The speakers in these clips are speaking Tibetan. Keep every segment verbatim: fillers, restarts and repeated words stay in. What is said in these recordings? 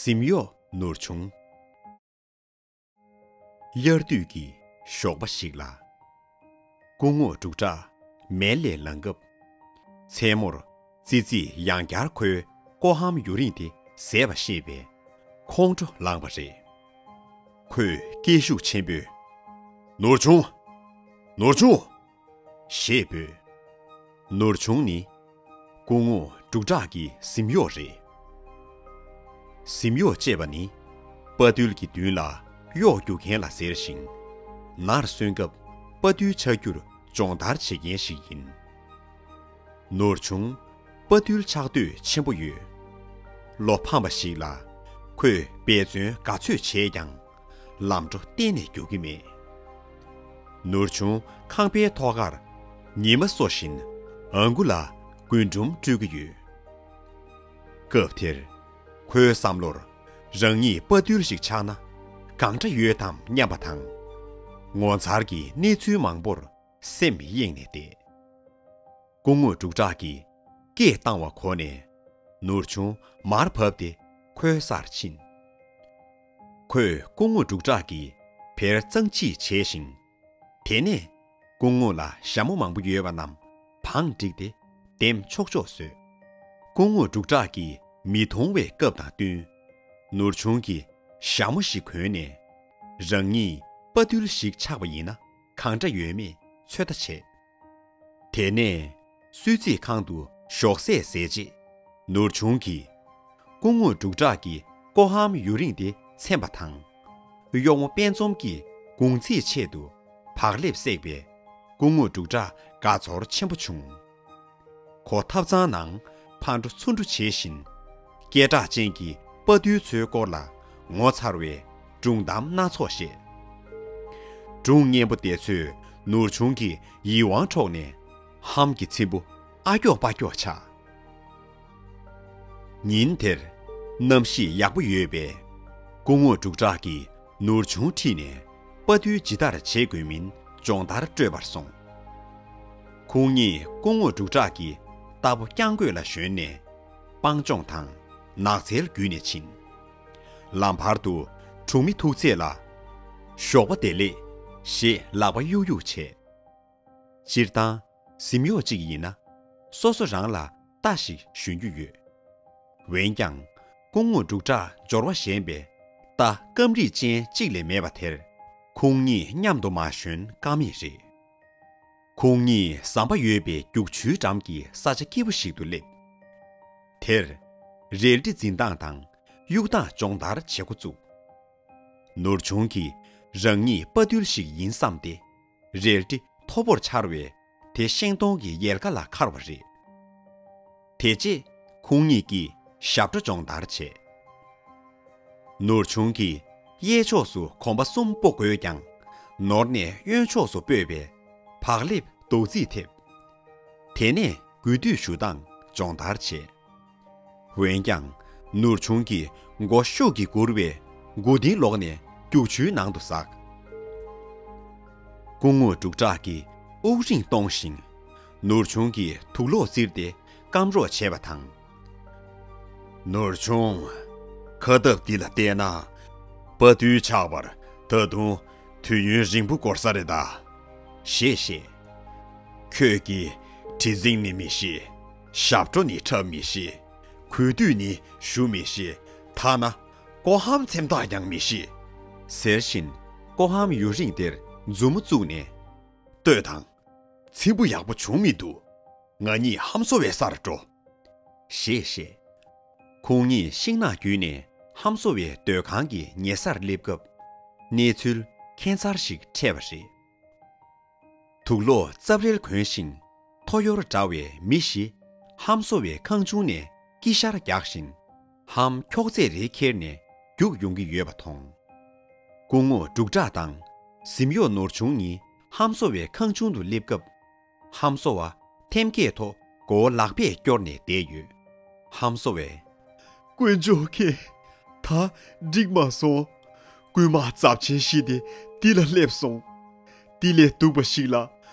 གཟིམ་གཡོག་ནོར་ཆུང་། དབྱར་དུས་ཀྱི་ཞོགས་པ་ཞིག་ལ། སྐུ་ངོ་འབྲུག་གྲགས་མལ་ལས་ལངས་སྐབས། མཚན་མོར་ཙི་ཙིས་ཡང་བསྐྱར་ཁོའི་ཀོ་ཧམ་ཡུ་རིང་དེ་བཟས་པ་ཤེས་པས་ཁོང་ཁྲོ་ལངས་པ་རེད། ཁོས་སྐད་ཤུགས་ཆེན་པོས། ནོར་ཆུང་། ནོར་ཆུང་། ཞེས་འབོད། ནོར་ཆུང་ནི་སྐུ་ངོ་འབྲུག་གྲགས་ཀྱི་གཟིམ་གཡོག་རེད། གཟིམ་གཡོག་ཅེས་པ་ནི་དཔའ་རྟུལ་གྱི་མདུན་ལ་གཡོག་རྒྱུག་མཁན་ལ་ཟེར་ཞིང་། ནར་སོན་སྐབས་དཔའ་རྟུལ་ཆགས་རྒྱུར་སྦྱོང་བརྡར་བྱེད་མཁན་ཞིག་ཡིན། ནོར་ཆུང་དཔའ་རྟུལ་ཆགས་འདོད་ཆེན་པོ་ཡོད། བློ་ཕམ་པ་ཞིག་ལ་ཁོས་འབད་བརྩོན་ག་ཚོད་བྱས་ཀྱང་ལམ་འགྲོ་གཏན་ནས་རྒྱུག་གི་མེད། ནོར་ཆུང་ཁང་པའི་ཐོག་ཁར་ཉི་མ་སྲོ་བཞིན་ཨང་ཀུ་ལ་རྒུན་འབྲུམ་སྤྲུལ་གྱི་ཡོད། སྐབས་དེར་ཁོའི་བསམ་བློར་རང་ཉིད་དཔའ་རྟུལ་ཞིག་ཆགས་ན་གང་འདྲ་ཡོད་དམ་སྙམ་པ་དང་། ངོ་མཚར་གྱི་གནས་ཚུལ་མང་པོར་སེམས་གཡེངས་ནས་བསྡད། སྐུ་ངོ་འབྲུག་གྲགས་ཀྱིས་སྐད་བཏང་བ་གོ་ནས་ནོར་ཆུང་མར་བབས་ཏེ་ཁོའི་སར་ཕྱིན། ཁོས་སྐུ་ངོ་འབྲུག་གྲགས་ཀྱི་བེར་གཙང་ཕྱིས་བྱས་ཤིང་། དེ་ནས་སྐུ་ངོ་ལ་ཞྭ་མོ་མང་པོ་ཡོད་པ་རྣམས་བང་བསྒྲིགས་ཏེ་འདེམས་ཆོག་ཆོག་བཟོས། སྐུ་ངོ་འབྲུག་གྲགས་ཀྱིས་མི་མཐོང་བའི་སྐབས་དང་བསྟུན། ནོར་ཆུང་གིས་ཞྭ་མོ་ཞིག་གོན་ནས། རང་ཉིད་དཔའ་རྟུལ་ཞིག་ཆགས་པ་ཡིན་ན་གང་འདྲ་ཡོད་མེད་ཚོད་ལྟ་བྱས། དེ་ནས་གསོལ་ཚིགས་ཁང་དུ་ཞོགས་ཟས་ཟས་རྗེས། ནོར་ཆུང་གིས་སྐུ་ངོ་འབྲུག་གྲགས་ཀྱི་ཀོ་ཧམ་ཡུ་རིང་དེ་མཚན་པ་དང་། གཡོག་མོ་དཔལ་འཛོམས་ཀྱིས་གུང་ཚིགས་ཆེད་དུ་བག་ལེབ་བསྲེགས་པས། སྐུ་ངོ་འབྲུག་གྲགས་དགའ་ཚོར་ཆེན་པོ་བྱུང་། ཁོ་ཐབ་ཚང་ནང་ཕར་འགྲོ་ཚུར་འགྲོ་བྱེད་བཞིན། སྐད་གྲགས་ཅན་གྱི་དཔའ་རྟུལ་ཚོའི་སྐོར་ལ་ངོ་མཚར་བའི་སྒྲུང་གཏམ་སྣ་ཚོགས་བཤད། སྒྲུང་སྙན་པོ་དེ་ཚོས་ནོར་ཆུང་གི་ཡིད་དབང་འཕྲོག་ནས་ཧམ་གྱི་ཚེམ་བུ་ཨ་ཀྱོག་པ་ཀྱོག་ཆགས། ཉིན་དེར་གནམ་གཤིས་ཡག་པོ་ཡོད་པས། སྐུ་ངོ་འབྲུག་གྲགས་ཀྱིས་ནོར་ཆུང་ཁྲིད་ནས་དཔའ་རྟུལ་ཇི་ལྟར་བྱེད་དགོས་མིན་སྦྱོང་བརྡར་སྤྲོད་པར་སོང་། ཁོང་གཉིས་སྐུ་ངོ་འབྲུག་གྲགས་ཀྱི་རྟ་ཕོ་རྐྱང་རྒོད་ལ་ཞོན་ནས་སྤང་ལྗོངས་དང་ནགས་ཚལ་བརྒྱུད་ནས་ཕྱིན། ལམ་བར་དུ་གྲོང་མི་ཐུག་ཚད་ལ། ཞོགས་པ་བདེ་ལེགས་ཞེས་ལག་པ་གཡུག་གཡུག་བྱས། སྤྱིར་བཏང་གཟིམ་གཡོག་ཅིག་ཡིན་ན་སོ་སོ་རང་ལ་རྟ་ཞིག་ཞོན་རྒྱུ་ཡོད། འོན་ཀྱང་སྐུ་ངོ་འབྲུག་གྲགས་འབྱོར་བ་ཞན་པས་རྟ་སྐམ་རིད་ཅན་གཅིག་ལས་མེད་པ་དེར་ཁོང་གཉིས་མཉམ་དུ་མ་ཞོན་ཀ་མེད་རེད། ཁོང་གཉིས་ཟམ་པ་ཡོད་པའི་རྒྱུག་ཆུའི་འགྲམ་གྱི་ས་ཆ་སྐྱིད་པོ་ཞིག་ཏུ་སླེབས། དེར་རལ་གྲི་འཛིན་སྟངས་དང་གཡུག་སྟངས་སྦྱོང་བརྡར་བྱེད་འགོ་བཙུགས། ནོར་ཆུང་གིས་རང་ཉིད་དཔའ་རྟུལ་ཞིག་ཡིན་བསམས་ཏེ་རལ་གྲི་མཐོ་པོར་འཕྱར་བས་དེ་ཤིང་སྡོང་གི་ཡལ་ག་ལ་འཁར་བ་རེད། དེ་རྗེས་ཁོང་གཉིས་ཀྱིས་ཞབས་བྲོ་སྦྱོང་བརྡར་བྱས། ནོར་ཆུང་གིས་གཡས་ཕྱོགས་སུ་གོམ་པ་གསུམ་སྤོ་དགོས་ཀྱང་། ནོར་ནས་གཡོན་ཕྱོགས་སུ་སྤོས་པས་བག་ལེབ་རྡོག་རྫིས་ཐེབས། དེ་ནས་དགུས་མདུད་གཞུ་སྟངས་སྦྱོང་བརྡར་བྱས། འོན་ཀྱང་ནོར་ཆུང་གིས་མགོ་ཤུགས་ཀྱིས་སྒུར་བས་མགོ་རྟིང་ལོག་ནས་རྒྱུག་ཆུའི་ནང་དུ་ཟགས། སྐུ་ངོ་འབྲུག་གྲགས་ཀྱིས་དབུགས་རིང་གཏོང་ཞིང་། ནོར་ཆུང་གིས་དུག་ལོག་བཙིར་ཏེ་སྐམ་རོགས་བྱས་པ་དང་། ནོར་ཆུང་། ཁ་སྟབས་འདི་ལ་བལྟས་ན། དཔའ་རྟུལ་ཆགས་པར་ད་དུང་དུས་ཡུན་རིང་པོ་འགོར་ས་རེད་ད། ཞེས་བཤད། ཁྱོད་ཀྱིས་གྲི་འཛིང་ནི་མི་ཤེས། ཞབས་བྲོ་ནི་འཁྲབ་མི་ཤེས། གུས་འདུད་ནི་ཞུ་མི་ཤེས། ཐ་ན་ཀོ་ཧམ་འཚེམ་ཐག་ཀྱང་མི་ཤེས། ཟེར་བཞིན་ཀོ་ཧམ་ཡུ་རིང་དེར་མཛུབ་མོ་བཙུགས་ནས། ལྟོས་དང་། ཚིམ་པོ་ཡག་པོ་བྱུང་མི་འདུག་ང་གཉིས་ཧམ་བཟོ་བའི་སར་འགྲོ། ཞེས་བཤད། ཁོང་གཉིས་ཤིང་ནགས་བརྒྱུད་ནས་ཧམ་བཟོ་བའི་སྡོད་ཁང་གི་ཉེ་སར་སླེབས་སྐབས། གནས་ཚུལ་ཁྱད་མཚར་ཞིག་འཕྲད་པ་རེད། དུག་ལོག་རྩབ་རལ་གོན་ཞིང་ཐོ་ཡོར་འདྲ་བའི་མི་བཞི་ཧམ་བཟོ་བའི་ཁང་ཆུང་ནས་ཀི་ཤར་རྒྱག་བཞིན་ཧམ་ཁྱོག་ཚད་རེའི་ཁྱེར་ནས་རྒྱུགས་ཡོང་གི་ཡོད་པ་མཐོང་། སྐུ་ངོ་འབྲུག་གྲགས་དང་གཟིམ་གཡོག་ནོར་ཆུང་གཉིས་ཧམ་བཟོ་བའི་ཁང་ཆུང་དུ་སླེབས་སྐབས། ཧམ་བཟོ་བ་ཐེམ་སྐས་ཐོག་མགོ་བོ་ལག་པས་སྐྱོར་ནས་བསྡད་ཡོད། ཧམ་བཟོ་བས། དཀོན་མཆོག་མཁྱེན། ད་འགྲིག་མ་སོང་། རྐུན་མ་རྩབ་ཆེན་བཞི་དེ་འདི་ལ་སླེབས་སོང་། འདི་ལས་སྡུག་པ་ཞིག་ལ།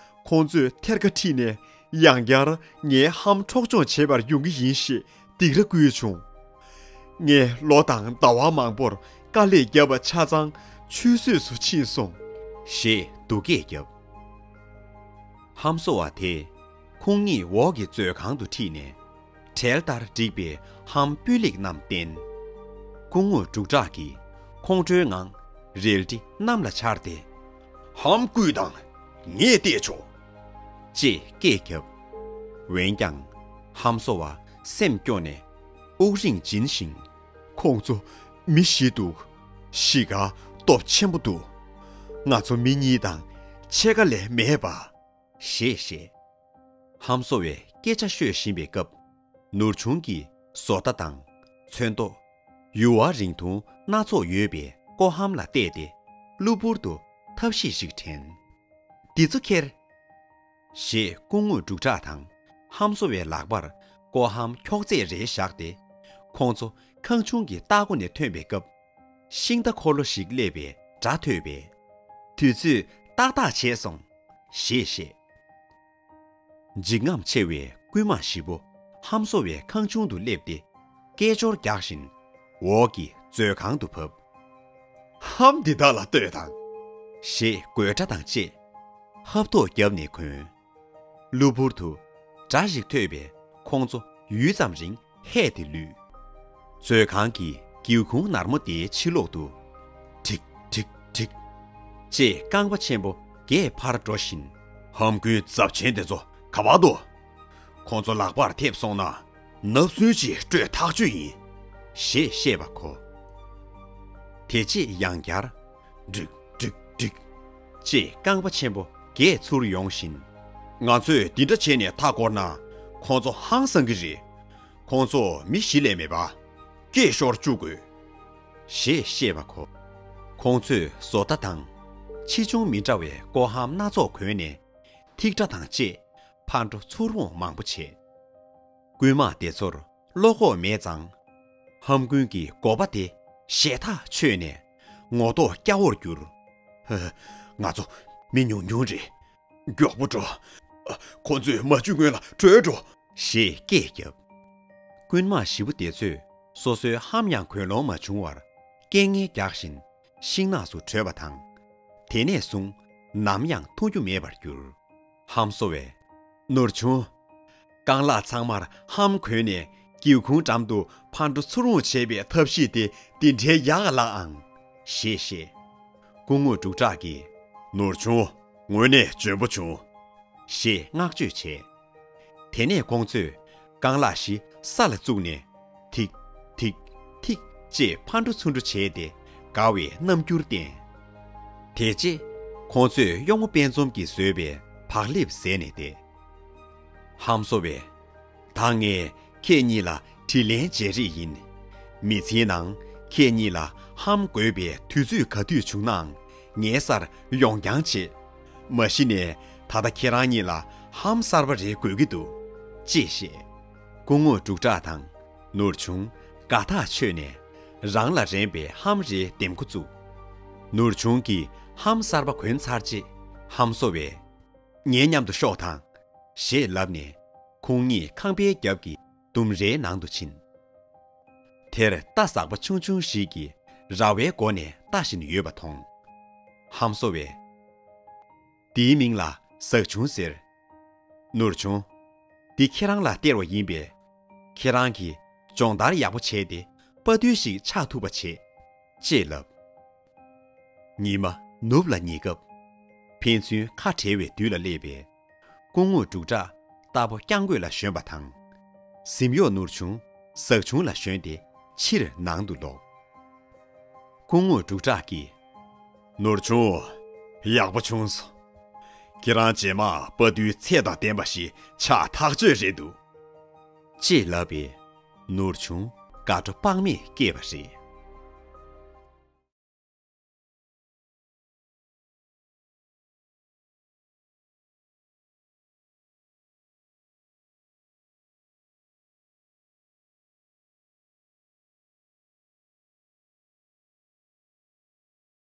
ཁོང་ཚོས་ཐེར་ཀ་ཁྲིད་ནས་ཡང་བསྐྱར་ངའི་ཧམ་འཕྲོག་སྦྱོང་བྱེད་པར་ཡོང་གི་ཡིན་ཞེས་སྡིགས་ར་བསྐུལ་བྱུང་། ངས་ལོ་དང་ཟླ་བ་མང་པོར་དཀའ་ལས་བརྒྱབ་པ་ཆ་ཚང་ཆུད་ཟོས་སུ་ཕྱིན་སོང་། ཞེས་སྡུག་སྐད་བརྒྱབ། ཧམ་སོ་བ་དེས་ཁོང་གཉིས་འོག་གི་མཛོད་ཁང་དུ་ཁྲིད་ནས། གྲལ་ལྟར་བསྒྲིགས་པའི་ཧམ་སྤུས་ལེགས་རྣམས་བསྟན། སྐུ་ངོ་འབྲུག་གྲགས་ཀྱིས་ཁོང་ཁྲོའི་ངང་རལ་གྲི་གནམ་ལ་འཕྱར་ཏེ། ཧམ་སྐུད་དང་ངས་བལྟས་ཆོག་ཅེས་སྐད་བརྒྱབ། འོན་ཀྱང་ཧམ་སོ་བ་སེམས་སྐྱོ་ནས་དབུགས་རིང་འབྱིན་ཞིང་། ཁོང་ཚོ་མི་བཞི་འདུག་གཞིས་ཀ་སྟོབས་ཆེན་པོ་འདུག་ང་ཚོ་མི་གཉིས་དང་ཕྱེད་ཀ་ལས་མེད་པ། ཞེས་བཤད། ཧམ་སོ་བས་སྐད་ཆ་ཤོད་བཞིན་པའི་སྐབས། ནོར་ཆུང་གིས་བཟོ་ལྟ་དང་། ཚོན་མདོག་ཡུ་བ་རིང་ཐུང་སྣ་ཚོགས་ཡོད་པའི་ཀོ་ཧམ་ལ་བལྟས་ཏེ། གློ་བུར་དུ་ཐབས་ཤེས་ཤིག་དྲན། འདི་ཚོ་ཁྱེར། ཞེས་སྐུ་ངོ་འབྲུག་གྲགས་དང་ཧམ་སོ་བའི་ལག་པར་ཀོ་ཧམ་ཁྱོག་ཙེ་རེ་བཞག་སྟེ། ཁོང་ཚོ་ཁང་ཆུང་གི་ལྟག་སྒོ་ནས་ཐོན་པའི་སྐབས། ཤིང་རྟ་འཁོར་ལོ་ཞིག་སླེབས་པའི་སྒྲ་ཐོས་པས། དུས་ཚོད་ཏག་ཏག་བྱས་སོང་། ཞེས་བཤད། འཇིགས་རྔམ་ཆེ་བའི་རྐུན་མ་བཞི་པོ་ཧམ་སོ་བའི་ཁང་ཆུང་དུ་སླེབས་ཏེ། སྐད་ཅོར་རྒྱག་བཞིན་འོག་གི་མཛོད་ཁང་དུ་བབས། ཧམ་འདི་དག་ལ་ལྟོས་དང་། ཞེས་དགོད་སྒྲ་དང་བཅས་ཧབ་ཐོག་བརྒྱབ་ནས་གོན། གློ་བུར་དུ་སྒྲ་ཞིག་ཐོས་པས་ཁོང་ཚོ་ཡུད་ཙམ་རིང་ཧད་དེ་ལུས། མཛོད་ཁང་གི་སྒེའུ་ཁུང་ནར་མོ་དེའི་ཕྱི་ལོགས་སུ། ཁྲིག་ཁྲིག་ཁྲིག་ཅེས་རྐང་པ་ཆེན་པོ་བརྒྱད་ཕར་འགྲོ་བཞིན། ཧམ་རྐུན་རྫབ་ཆེན་དེ་ཚོ་ག་པར་འདུག་ཁོང་ཚོ་ལག་པར་ཐེབས་སོང་ན་ནབ་སུན་གྱིས་སྤྲོད་ཐག་ཆོད་ཡིན། ཞེས་བཤད་པ་གོ། དེ་རྗེས་ཡང་བསྐྱར། འགྲིག་འགྲིག་འགྲིག་ཅེས་རྐང་པ་ཆེན་པོ་བརྒྱད་ཚུར་ཡོང་བཞིན། ང་ཚོས་འདི་འདྲ་བྱས་ནས་མཐའ་བསྐོར་ན་ཁོང་ཚོ་ཧང་སང་གི་རེད། ཁོང་ཚོ་མི་བཞི་ལས་མེད་པ། སྐད་ཤོར་བཅུག་དགོས། ཞེས་བཤད་པ་གོ། ཁོང་ཚོས་བཟོ་ལྟ་དང་། ཆེ་ཆུང་མི་འདྲ་བའི་ཀོ་ཧམ་སྣ་ཚོགས་གོན་ནས། ཐིག་སྒྲ་དང་བཅས་ཕར་འགྲོ་ཚུར་འོང་མང་པོ་བྱས། རྐུན་མ་དེ་ཚོར་བློ་ཁོག་མེད་ཙང་། ཧམ་རྐུན་གྱི་འགོ་པ་དེ་ཞེད་ཐག་ཆོད་ནས་ངོ་ཐོག་སྐྱ་བོར་གྱུར། ཧ། ང་ཚོ་མི་ཉུང་ཉུང་རེད། མགྱོགས་པོ་འགྲོ། ཁོ་ཚོས་མ་འཇུས་སྔོན་ལ་བྲོས་འགྲོ། ཞེས་སྐད་བརྒྱབ། རྐུན་མ་བཞི་པོ་དེ་ཚོས་སོ་སོའི་ཧམ་ཡང་གོན་ལོང་མ་བྱུང་བར་སྐད་ངན་རྒྱག་བཞིན་ཤིང་ནགས་སུ་བྲོས་པ་དང་། དེ་ནས་བཟུང་ནམ་ཡང་མཐོང་རྒྱུ་མེད་པར་གྱུར། ཧམ་སོ་བས། ནོར་བྱུང་། རྐང་ལག་ཚང་མར་ཧམ་གོན་ནས་སྒེའུ་ཁུང་འགྲམ་དུ་ཕར་འགྲོ་ཚུར་འོང་བྱེད་པའི་ཐབས་ཤེས་དེ་འདི་འདྲའི་ཡག་ལགས་ཨང་། ཞེས་བཤད། སྐུ་ངོ་འབྲུག་གྲགས་ཀྱིས། ནོར་བྱུང་། དངོས་གནས་འཇོན་པོ་བྱུང་། ཞེས་བསྔགས་བརྗོད་བྱས། དེ་ནས་ཁོང་ཚོས་རྐང་ལག་བཞི་ས་ལ་བཙུགས་ནས། ཐིག་ཐིག་ཐིག་ཅེས་ཕར་འགྲོ་ཚུར་འགྲོ་བྱས་ཏེ་དགའ་བའི་རྣམ་འགྱུར་བསྟན། དེ་རྗེས་ཁོང་ཚོས་གཡོག་མོ་དཔལ་འཛོམས་ཀྱིས་བཟོས་པའི་བག་ལེབ་བཟས་ནས་བསྡད། ཧམ་སོ་བས། ད་ངས་ཁྱེད་གཉིས་ལ་དྲིན་ལན་འཇལ་རེས་ཡིན། མི་ཚེའི་ནང་ཁྱེད་གཉིས་ལ་ཧམ་དགོས་པའི་དུས་ཚོད་ག་དུས་བྱུང་ནའང་ངའི་སར་ཡོང་རྐྱང་བྱེད། མ་གཞི་ནས་ད་ལྟ་ཁྱེད་རང་གཉིས་ལ་ཧམ་གསར་པ་རེ་དགོས་ཀྱི་འདུག་ཅེས་བཤད། སྐུ་ངོ་འབྲུག་གྲགས་དང་ནོར་བྱུང་དགའ་ཐག་ཆོད་ནས་རང་ལ་རན་པའི་ཧམ་རེ་འདེམས་འགོ་བཙུགས། ནོར་བྱུང་གིས་ཧམ་གསར་པ་གོན་ཚར་རྗེས་ཧམ་སོ་བས། ངའི་མཉམ་དུ་ཤོག་དང་། ཞེས་ལབ་ནས་ཁོང་གཉིས་ཁང་པའི་རྒྱབ་ཀྱི་ལྡུམ་རའི་ནང་དུ་ཕྱིན། དེར་རྟ་ཟག་པ་ཆུང་ཆུང་ཞིག་གིས་ར་བའི་སྒོ་ནས་ལྟ་བཞིན་ཡོད་པ་མཐོང་། ཧམ་སོ་བས། འདིའི་མིང་ལ་ཟག་ཆུང་ཟེར། ནོར་ཆུང་། འདི་ཁྱེད་རང་ལ་སྟེར་བ་ཡིན་པས། ཁྱེད་རང་གིས་སྦྱོང་བརྡར་ཡག་པོ་བྱས་ཏེ་དཔའ་རྟུལ་ཞིག་ཆགས་ཐུབ་པ་བྱེད། ཅེས་ལབ། ཉི་མ་ནུབ་ལ་ཉེ་སྐབས། ཕན་ཚུན་ཁ་བྲལ་བའི་དུས་ལ་སླེབས་པས། སྐུ་ངོ་འབྲུག་གྲགས་རྟ་ཕོ་རྐྱང་རྒོད་ལ་ཞོན་པ་དང་། གཟིམ་གཡོག་ནོར་ཆུང་ཟག་ཆུང་ལ་ཞོན་ཏེ་ཕྱིར་ནང་དུ་ལོག་སྐུ་ངོ་འབྲུག་གྲགས་ཀྱིས། ནོར་ཆུང་། ཡག་པོ་བྱུང་སོང་། ཁྱེད་རང་རྗེས་མ་དཔའ་རྟུལ་ཚད་དང་ལྡན་པ་ཞིག་ཆགས་ཐག་ཆོད་རེད་འདུག་ཅེས་ལབ་པས། ནོར་ཆུང་དགའ་སྤྲོ་དཔག་མེད་སྐྱེས་པ་རེད།